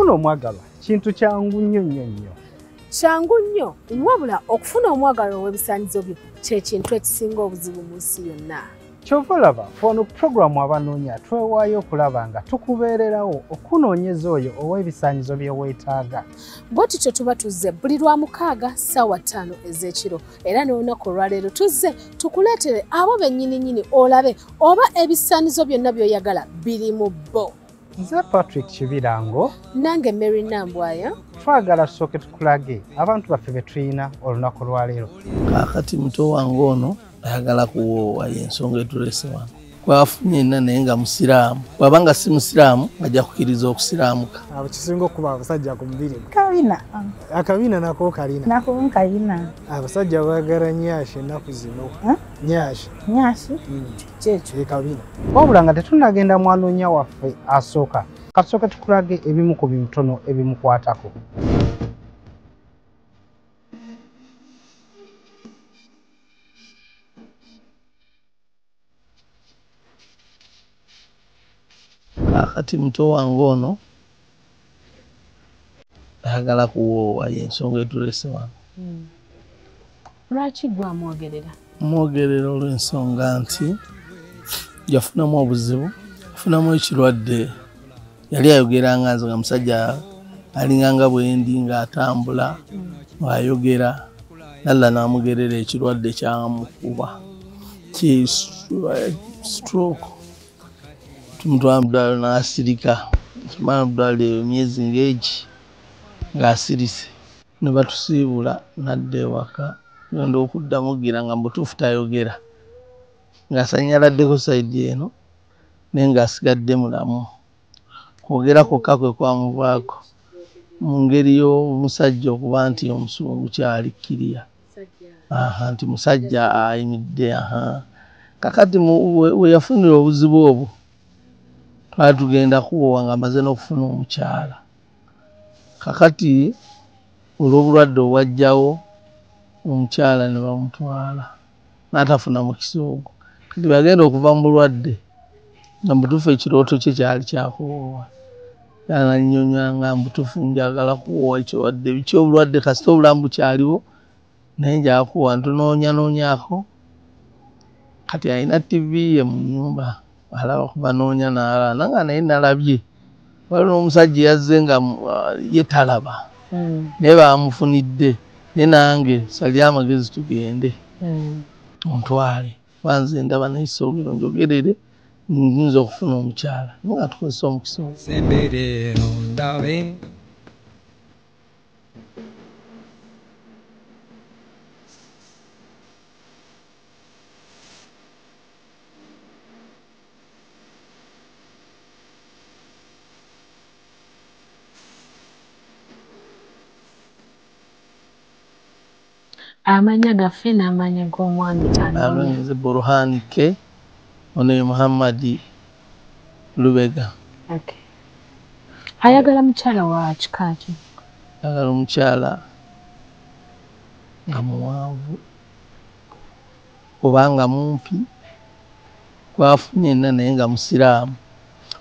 Okufuna omwagalwa kintu kyangu nnyo nnyo nnyo. Kyangu nnyo, wabula okufuna omwagalwa ow'ebisaanyizo byo kye kintu ekisinga obuzibu mu nsi yonna. Kyova olaba ono puroguramu abanoonya twewaayo okulaba nga tukubeererawo okunoonyeza oyo ow'ebisaanyizo bye weetaaga. Bwe tutyo tuba tuzze buli lwa mukaaga ssaawa 5 ez'ekiro, era n'olunaku olwaleero tuzze tukuleetere abo bennyininyini olabe oba ebisaanyizo byonna by'oyagala biri mu bo. Nze Patrick Kibirango. Nange Mary Nambwaya. Twagala tusooke tukulage abantu baffe be tulina olunaku lwaleero. Kaakati muto wange ono ayagala kuwoowa, y'ensonga etulese wano. Kwafunye yenna naye nga musiraamu, bw'aba nga si musiraamu ajja kukkiriza okusiraamuka. Abo kisinga okuba abasajja ku mubiri. Kabina. Akabina nako kalina. Nako nkalina. Abasajja baagala nyashi ennaku zino. Nyashi. Nyashi? Kyekyo. Kabina. Wabula nga tetunnagenda mwanoonya waffe asooka, katusooke tukulage ebimu ku bitono ebimukwatako. Kaakati muto wange ono ayagala kuwoowa, y'ensonga etulese wano. Lwaki gwe amwogerera? Mwogerera olw'ensonga nti yafunamu obuzibu, yafunamu ekirwadde. Yali ayogera nga nze nga musajja alinganga bwendi ng'atambula ng'ayogera, Allah n'amugerera ekirwadde kyamukuba ki stroke. Tumutwala mu ddwaliro n'asirika, tumala mu ddwaliro emyezi ng'egi ng'asirise, ne batusiibula n'adda ewaka. Genda okuddamu gira nga mu butuufu tayogera, ng'asanyaladdeko sayidi eno naye ng'asigadde mulamu. Kwogera kwokka kwe kwamuvaako mu ngeri y'omusajja okuba nti omusungu kyali kkiriya, nti musajja ayimidde. Kakati we yafunira obuzibu obwo twali tugenda kuwoowa ng'amaze n'okufuna omukyala. Kakati olw'obulwadde obwajjawo omukyala ne bamutwala n'atafuna mukisa ogwo. Kati bwe yagenda okuva mu bulwadde nga mu butuufu ekirooto kye kyali kyakuwoowa, yanannyonnyola nga mu butuufu njagala kuwoowa ekirwadde biki obulwadde kasita obulamu bukyaliwo naye njagala kuwoowa, ntunoonyanoonyaako. Kati alina TV ye mu nnyumba alaba kubanoonya n'alaba nanga naye nalabye waliwo n'omusajja yazze nga ye talaba naye baamufunidde, naye nange salye amagezi tugende ontwale kuba nze ndaba naye soogero njogerere nyinza okufuna omukyala naye nga tukozesa omukisa ogwo. Semberero ndabe. Amanya gaffe n'amanya g'omwami anoonya. Nze Buruhani K, ono ye Muhammadi Lubega. Okay. Ayagala mukyala wa kika ki? Ayagala omukyala nga muwanvu oba nga mumpi, kwafunye yenna naye nga musiraamu.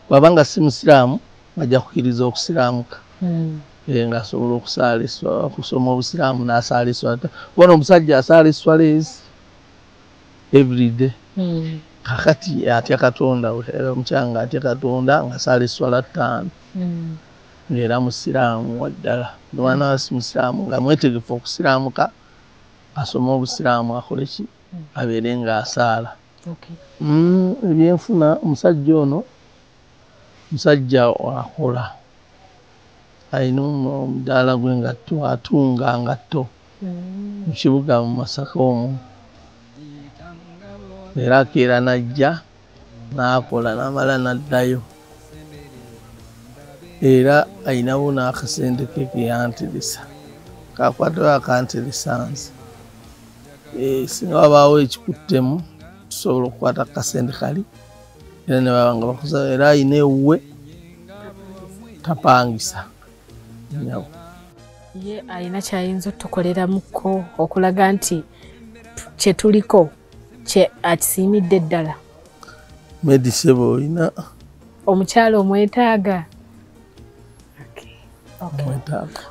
Bw'aba nga si musiraamu ajja kukkiriza okusiraamuka. Ng'asobola okusaala esswala, okusoma obusiraamu n'asaala esswala. Kubanga omusajja asaala esswala ezi everyday. Kakati atya Katonda, omukyala ng'atya Katonda ng'asaala esswala 5. Ng'era musiraamu waddala. Omwana si musiraamu nga mwetegefu okusiraamuka, asome obusiraamu akole ki, abeere ng'asaala. Ebyenfuna omusajja ono musajja akola. Alina omudaala gwe ngatto, atunga ngatto mu kibuga mu Masaka omwo. Era akeera n'ajja n'akola n'amala n'addayo. Era ayinawo n'akasente ke ke yanteresa, kakwatayo akanteresa nze. Singa wabaawo ekikuttemu tusobola okukwata akasente kali era ne baba nga bakuza. Era ayina ewuwe tapangisa. Ye alina kyayinza otukoleramuko okulaga nti kye tuliko kye akisiimidde ddala. Medisebo olina omukyala omwetaaga. Mwetaaga.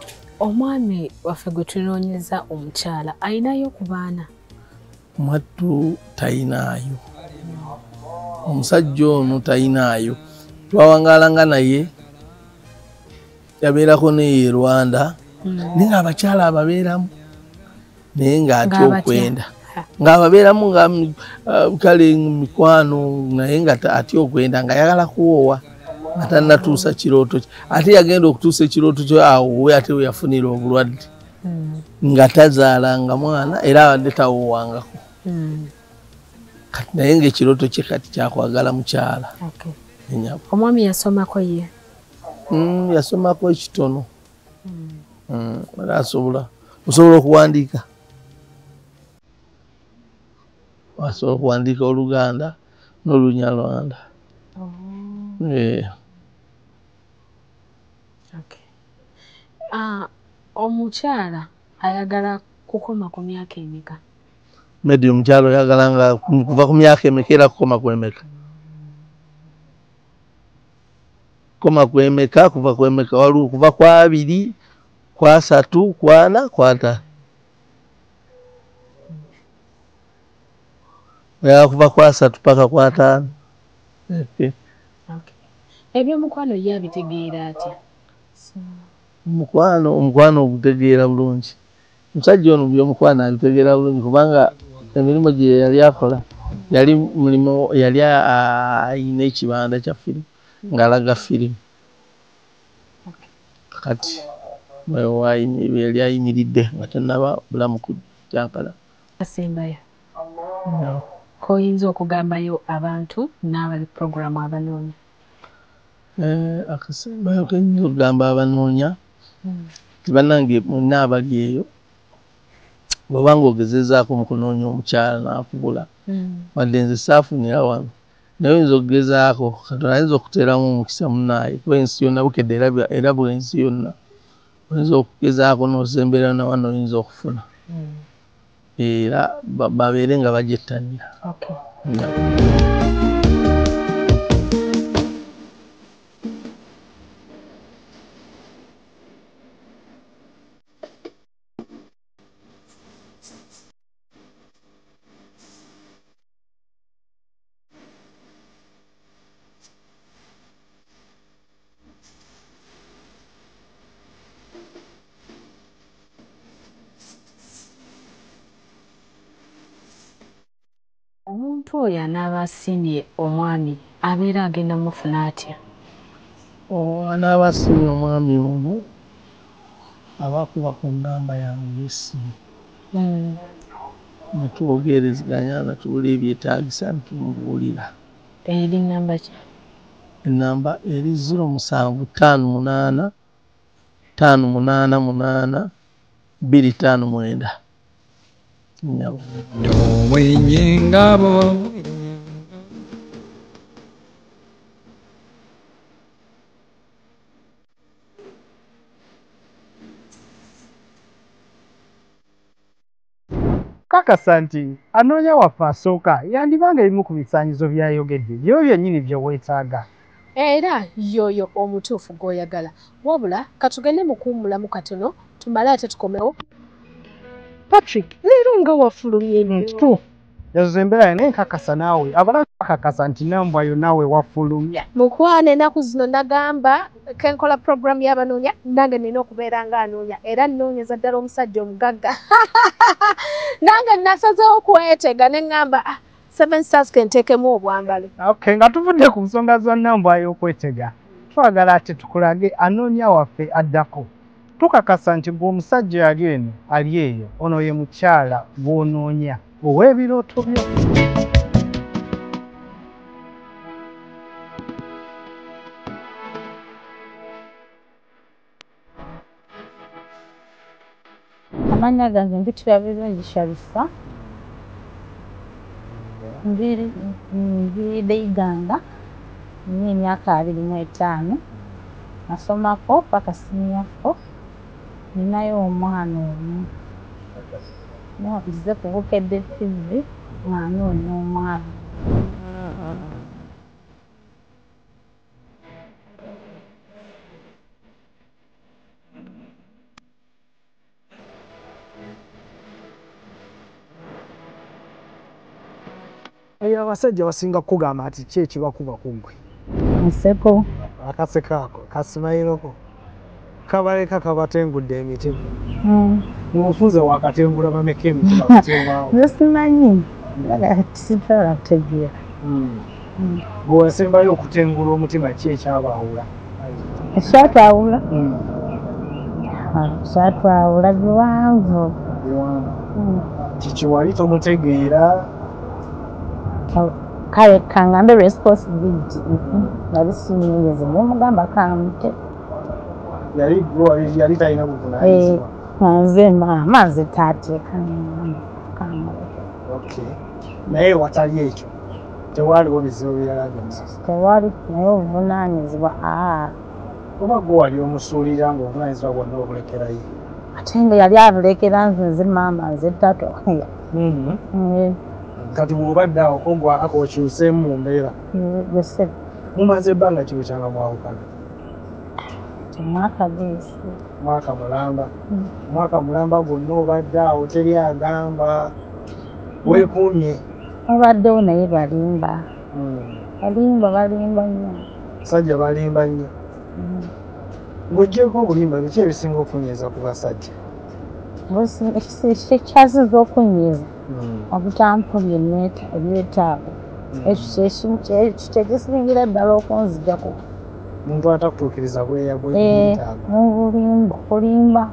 Omwami waffe gwe tunoonyeza omukyala ayinayo ku baana? Mwattu tayinaayo. Omusajja ono tayinaayo. Twawangaalanga naye, yabeerako neye e Rwanda, naye ng'abakyala ababeeramu, naye ng'atya okwenda. Ng'ababeeramu nga kale mikwano, naye nga atya okwenda, ng'ayagala kuwoowa, nga tannatuusa kirooto kye. Ate yagenda okutuusa ekirooto kye awo we ate we yafunira obulwadde. Nga tazaalanga mwana era abadde tawoowangako. Kati naye ng'ekirooto kye kati kyakwagala mukyala. Omwami yasomako ye? Yasomako ekitono. Era asobola okuwandiika. Asobola okuwandiika Oluganda n'Olunyarwanda. Omukyala ayagala kukoma ku myaka emeka? Medi, omukyala oyagala nga kuva ku myaka emeka era kukoma ku emeka? Kukoma ku emeka, kuva ku emeka, waliwo kuva ku 2, ku 3, ku 4, ku 5. Oyagala kuva ku 3 paka ku 5. Ebyomukwano ye abitegeera atya? Omukwano ogutegeera bulungi. Omusajja ono byomukwano abitegeera bulungi kubanga emirimu gye yali akola yali mulimu, yali ayina ekibanda kya firimu ng'alaga firimu. Kati yali ayimiridde nga tannaba bulamu ku Kampala. Asembayo koyinza okugambayo abantu n'abali puroguramu abanoonya? Akasembayo kenyinza okugamba abanoonya nti bannange mwenna abali eyo, bw'oba ng'ogezezaako mu kunoonya omukyala n'akubula, wadde nze saafunira wano, naye oyinza okugezaako, Katonda ayinza okuteeramu omukisa munnaaye, kuba ensi yonna bukedde era bwe ensi yonna oyinza okugezaako n'osembera na wano oyinza okufuna. Era babeere nga bagyettanira. Omuntu oyo anaaba asiimye omwami abeera agenda mufuna atya? Anaaba asiimye omwami ono aba akuba ku nnamba yange y'essimu. Ne twogerezeganya ne tuwulira ebyetaagisa ne tumubuulira. Eri nnamba ki? Ennamba eri 0758 588 259. Kakasa nti anoonya waffe asooka yandibanga ebimu ku bisaanyizo by'ayogedde byo byennyini bye weetaaga. Era y'oyo omutuufu gw'oyagala. Wabula katugende mu kuwummulamu katono tumale ate tukomewo. Patrick, leero nga wafulumye nnyo. Yazo embeera naye nkakasa naawe, abalala bakakasa nti Nambwayo naawe wafulumye. Mukwano ennaku zino nagamba kenkola puroguramu y'abanoonya nange nina okubeera nga anoonya era nnoonyeza ddala omusajja omugagga. Nange nasazeewo okwetega ne ŋŋamba 7 Stars ke nteekemu obwambalo. Okay, nga tuvudde ku nsonga za Nambwayo okwetega, twagala ate tukulage anoonya waffe addako. Tukakasa nti gwe omusajja ali eno ali eyo, ono ye mukyala gw'onoonya ow'ebirooto byo. Amannya gange mpitibwa Birungi Sharifa. Nviiridde Iganga, nina emyaka 25. Nasomako paka senior 4. Ninayo omwana omu. Nze ku Bukedde TV nga nnoonya omwana. Abasajja basinga kukugamba nti ki ekibakuba ku ggwe? Nseko. Akaseko ako kasimayiroko kabaleka kabatengudde emitima. Mubufunze wakatengula bameka emitima kutembaawo? Nze simanyi, sisobola kutegeera. Gwe wasembayo okutengula omutima ki ekyabaawula? Ekyatwawula? Ekyatwawula biwanvu. Biwanvu. Kiki wali tomutegeera? Kale kangambe responsibility nali sinyingiza nemugamba kamute. Yali talina buvunaanyizibwa? Nze maama nze taata kamuleke. Okay. Naye watali ekyo tewaaliwo bizibu birala byonna? Tewali, naye obuvunaanyizibwa Oba gwe wali omusuulira ng'obuvunaanyizibwa bwonna obulekerayo? Ate nga yali abulekera nze, nze maama nze taata. Kati bw'obadde awo ko gw'ako okyuseemu mu mbeera? Mumaze ebbanga ki bukyanga mwawukana? Mwaka gusi. Mwaka mulamba. Mwaka mulamba gwonna obadde awo teri agamba weekuumye. Obaddewo naye balimba. Balimba balimba nnyo. Basajja balimba nnyo. Ng'oggyeko obulimba biki ebisinga okunyiiza ku basajja? Ekyasinze okunyiiza obutampa ebyetaago. Ekyo kyekisingira ddala okunzijjako. Muntu atakutuukiriza bwetaago. Mubulimba, kulimba.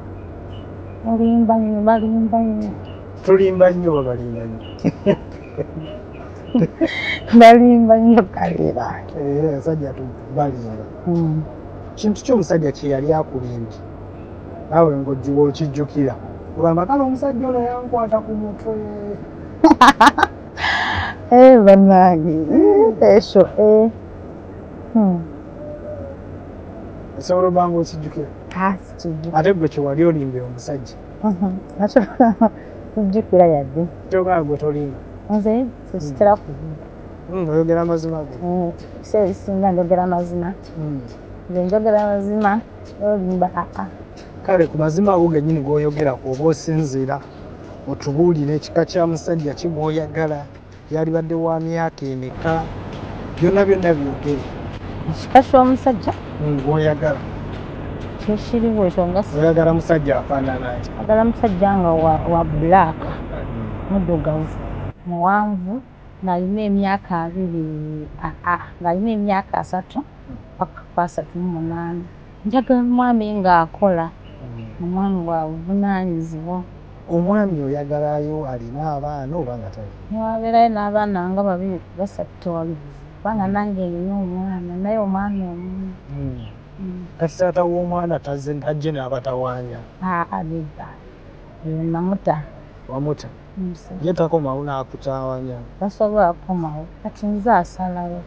Mulimba nnyo, balimba nnyo. Tulimba nnyo oba balimba nnyo? Balimba nnyo kalira. Abasajja balimba. Kintu ki omusajja kye yali akulimbye naawe ng'ojjuba okijjukira? Ogamba kale omusajja ono yankwata ku mutwe. Bannange ekyo Osobola obba ng'okijjukira? Ate gwe kye wali olimbye omusajja? Sijjukira yadde. Kyogamba gwe tolimba? Nze sikitera kulimba. Oyogera amazima go? Ebiseera ebisinga njogera mazima. Nze njogera mazima, olimba aa. Kale ku mazima ago gennyini g'oyogerako oba osinziira otubuulire ekika kya musajja ki gw'oyagala, yalibadde wa myaka emeka, byonna byonna byogere. Ekika ky'omusajja? Gw'oyagala. Kyekiriwo ekyo nga Oyagala musajja afaanana ki? Oyagala musajja nga wa black, muddugavu, muwanvu, ng'alina emyaka 20, ng'alina emyaka 30 paka ku 38. Njagala omwami ng'akola, omwami wa buvunaanyizibwa. Omwami oyagalayo alina abaana oba nga talina? Newabeerayo n'abaana nga 2 3 tewali buzibu, kubanga nange nina omwana naye omwami omu. Kati taata w'omwana tajje n'abatawaanya? Nedda, namuta. Wamuta? Ye takomawo n'akutawaanya? Tasobola kukomawo, kati nze asalawo.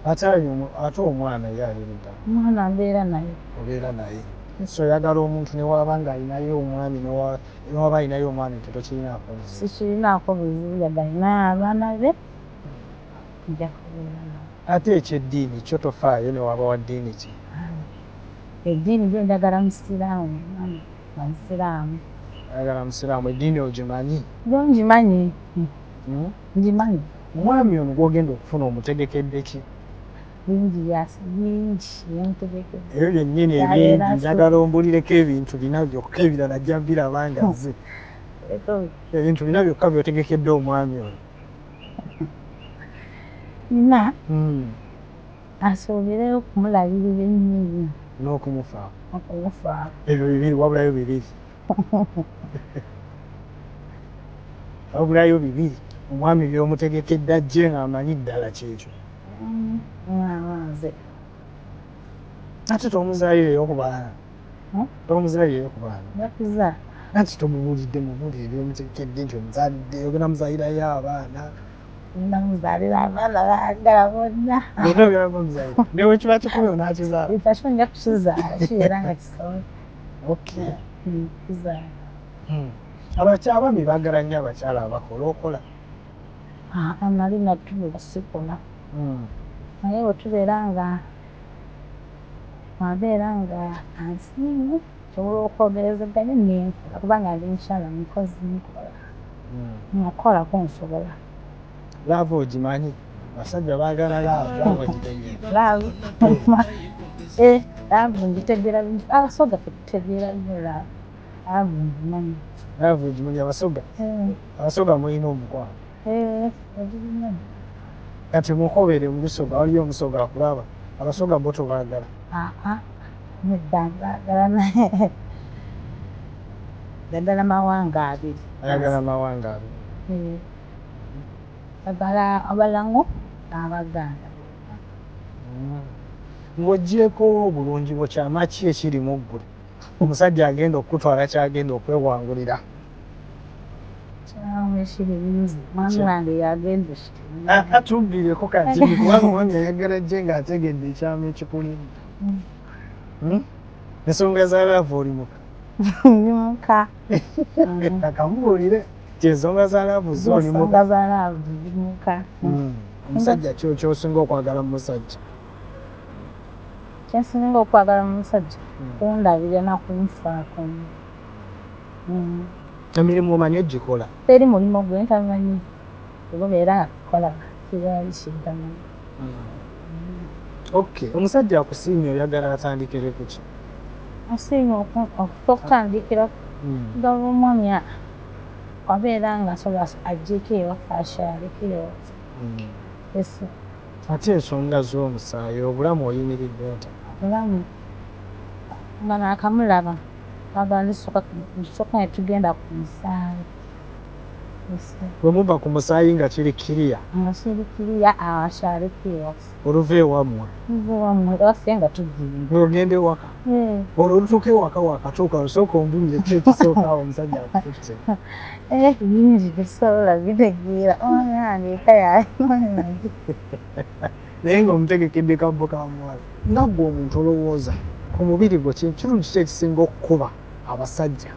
Ate omwana ye ali ludda? Omwana mbeera naye. Obeera naye. So oyagala omuntu ne waba ng'alinayo omwami ne waba alinayo omwami tokirinaako buzibu? Sikirinaako buzibu yadde alina abaana be, nja kubeera nabo. Ate eky'eddiini kyo tofaayo ne waba wa ddiini ki? Eddiini gye njagala musiraamu, musiraamu. Oyagala musiraamu, eddiini ogimanyi? Yo ngimanyi. Ngimanyi. Omwami ono gw'ogenda okufuna omutegekedde ki? Bingi bingi byentegekedde. Ebyo byennyini ebingi njagala ombulireko ebintu bina byokka ebirala ajja biraba nga nze. Ebintu bina byokka by'otegekedde omwami ono. Nina asuubireyo okumulabirira ennyo. N'okumufaako. Okumufaako. Ebyo bibiri wabulayo bibiri. Wabulayo bibiri omwami by'omutegekedde ajje ng'amanyi ddala kyekyo. Nze. Ate tomuzaalireyo ku baana? Tomuzaalireyo ku baana? Njakuzaala. Anti tomubuulidde mubuulire by'omutegekedde nti omuzaalidde ogenda muzaalirayo abaana. Namuzaalira abaana baagala bonna. Byonna byonna omuzaalira. Ne bwe kiba kikumi onaakizaala? Ekyo nja kukizaala kibeera nga kisobola. Okay. Kizaala. Abaami baagala nnyo abakyala abakola okola? Nali natuula sikola. Naye bwe tubeera nga abeera nga ansiimye nsobola okwogerezeganya nenkola kubanga ndi mukyala mukozi nkola. Nkolako nsobola. Love ogimanyi? Abasajja baagala love, love ogitegeera? Love, love ngitegeera bingi. Abasoga ffe tutegeera nnyo love. Love ngimanyi. Love ogimanyi? Abasoga, abasoga mulina omukwano. Ogimanyi. Kati mukobere mu Lusoga, waliyo Omusoga akulaba. Abasoga bo tobaagala? Aa, nedda, mbaagala naye naddala mawanga abiri. Ayagala mawanga abiri. Njagala Abalango n'Abaganda. Ng'oggyeko obulungi bwo, kyama ki ekiri mu ggwe omusajja agenda okukutwala kyagenda okwewangulira? Kyama ekiri nze, mwami wange yagenda Atubbireko kati, kubanga omwami ayagala jje ng'ategedde ekyama ekikulimu. Ensonga za love oli muka? Ndi muka. Akamubuulire nti ensonga za love zo oli muka. Ensonga za love ndi muka. Omusajja ki kyosinga okwagala mu musajja? Kyensinga okwagala mu musajja, kundabirira nakunfaako. Emirimu omanyi ogikola? Teri mulimu gwe ntamanyi, ogubeera nga kukola kibaali kintamanyi. Okay, omusajja akusiimye oyagala atandikire ku ki? Asinga okutandikira ddala, omwami abeera nga asobola aggyeko ewaffe, akyaleko ewaffe. Yes. Ate ensonga z'omusaayi, obulamu oyimiridde otya? Obulamu nga naakamulaba, agala nsooka ne tugenda ku musaayi. Yes. Bwe muva ku musaayi nga kiri kiriya? Nga kiri kiriya, awo akyaleko ewaffe. Oluva ewammwe? Nva ewammwe, ewaffe nga tugenda. Ng'ogenda ewaka? Olwo olutuuka ewaka, wakatuuka, osooka ombulire ki ekisooka awo omusajja akututte? Bingi, tosobola bitegeera. Omwami wange eka yange. Naye ng'omutegekedde kabbo ka muwala. Nga ggwe omuntu olowooza ku mubiri gwo, kirungi ki ekisinga okukuba abasajja?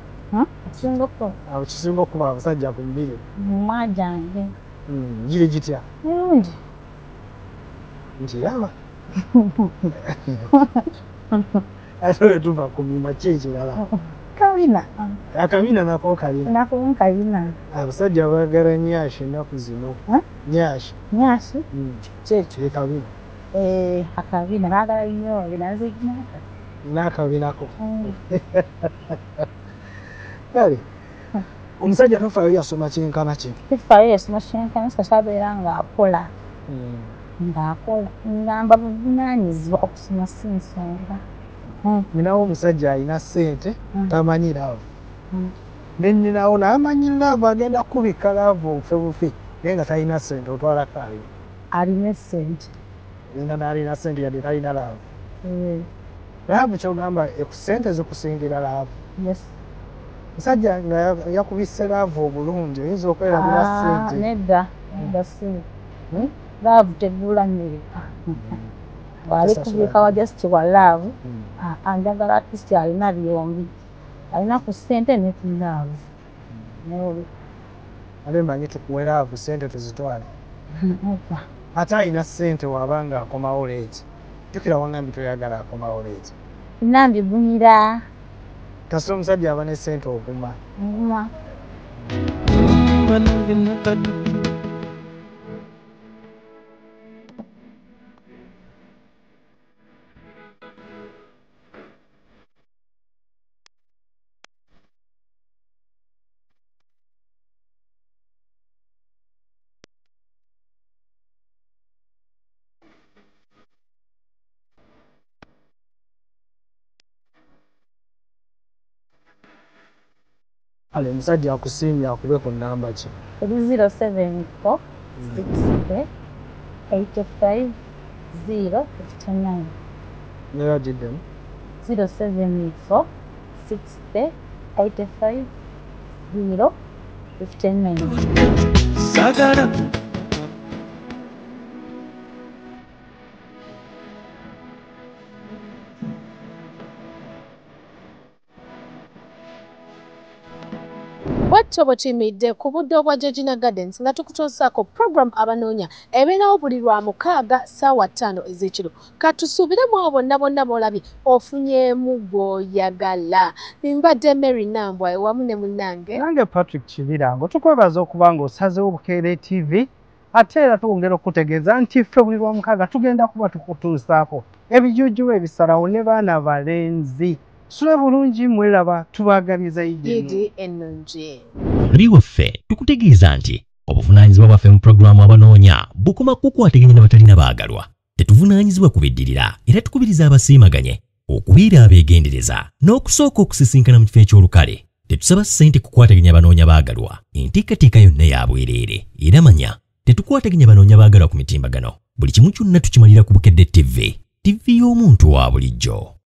Ekisinga okuba? Awo kisinga okukuba abasajja ku mubiri? Mimwa gyange. Giri gitya? Mirungi. Nkiraba. Ate bwe tuva ku mimwa, ki ekirala? Kabina. Akabina nako kalina? Nako nkabina. Abasajja baagala nyashi ennaku zino. Nyashi. Nyashi? Kyekyo? Ekabina. Akabina baagala nnyo, bina nze. N'akabinako. Kale omusajja tofaayo yasoma kyenkana ki? Tefaayo yasoma kyenkana, kasita abeera ng'akola. Ng'akola, ngamba buvunaanyizibwa, okusoma si nsonga. Ninawo omusajja alina ssente, tamanyi love. Ne nninawo n'amanyi love, agenda kukubikka love obufe bufe, naye nga talina ssente, otwalako ali? Alina essente. Genda n'alina ssente yadde talina love. Love kyogamba ssente zikusingira love? Yes. Musajja nga yakubise love obulungi, oyinza okwerabira ssente? Nedda, nedda, si love tegula mmere. Bw'ali kubika wa just wa love, njagala at least alina byombi, alina ku ssente ne ku love. Ate mmanyi tukuwe love, ssente tuzitwale. Ate alina ssente waaba nga akomawo late, jjukira wangambye toyagala akomawo late. Nna mbigumira. Kasita omusajja aba ne ssente oguma? Nguma. Banange nakadde. Kale omusajja akusiimye akube ku nnamba ki? Eri 074 60 85 059. Nera giddemu. 074 60 85 059. Sagala. Bwetyo bwe tuyimiridde ku budde obwa Georgina Gardens nga tukutuusaako program Abanoonya, ebeerawo buli lwa mukaaga ssaawa 5 ez'ekiro. Katusuubiremu abo bonna bonna b'olabye ofunyeemu gw'oyagala. Mbadde Mary Nambwa wamu ne munnange Nange Patrick Kibirango. Tukwebaza okuba nga osazeewo Bukeere TV. Ate era tuwongera okutegeeza nti ffe buli Lwamukaaga tugenda kuba tukutuusaako ebijuujuba ebisalawo ne baana balenzi. Sule bulungi, mweraba, tubaagaliza Idi ennungi. Omulabi waffe, tukutegeeza nti obuvunaanyizibwa bwaffe mu pulogulaamu Abanoonya bukoma kukwataganya n'abatalina baagalwa. Tetuvunaanyizibwa kubiddirira, era tukubiriza abasiimaganye okubeera abeegendereza n'okusooka okusisinkana mu kifo eky'olukale. Tetusaba ssente kukwataganya abanoonya baagalwa, enteekateeka yonna ya bwereere. Era manya, tetukwataganya banoonya baagalwa ku mitimbagano. Buli kimu kyonna tukimalira ku Bukedde TV, TV y'omuntu wa bulijjo.